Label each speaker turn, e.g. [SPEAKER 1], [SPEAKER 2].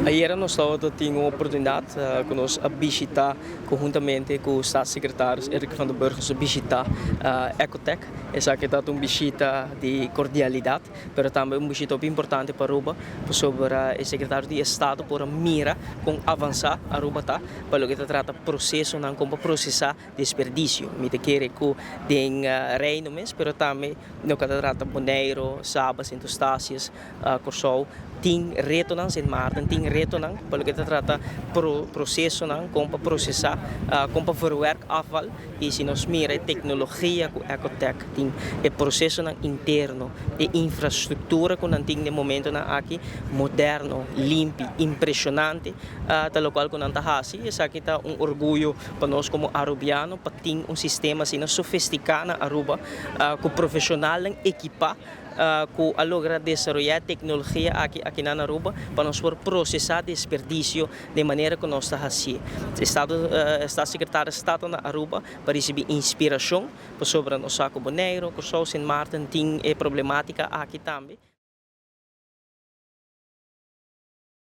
[SPEAKER 1] Ayera nos tabatin un oportunidad cu nos a bishita conhuntamente cu staatssecretaris Eric van der Burg, nos a bishita Ecotech. Esaki ta un bishita di cordialidad, pero tambe un bishita importante pa Aruba, pasobra e secretario di Estado por a mira con avansa Aruba ta pa loke ta trata procesonan con pa procesa desperdicio. Mi ta kere cu den Reino mes, pero tambe loke ta trata Boneiro, Saba, Sint Eustatius, Corsou, tin retonan, Sint Maarten tin retonan pa loke ta trata procesonan con pa procesa, con pa verwerk afval. Y si nos mira e tecnologia cu Ecotech tin, e procesonan interno, e infrastructura cu nan tin den momentonan aki, moderno, limpi, impresionante, ta locual cu nan ta haci. Esaki ta un orguyo pa nos como Arubiano pa tin un sistema asina sofistica na Aruba, cu profesionalnan equipa cu a logra desaroya tecnologia aki na Aruba pa nos por procesa desperdicio di manera cu nos ta haci. Estado, Staatssecretaris ta na Aruba pa ricibi inspiracion pasobra nos sa cu Boneiro, Corsou, Sint Maarten tin e problematica aki tambe.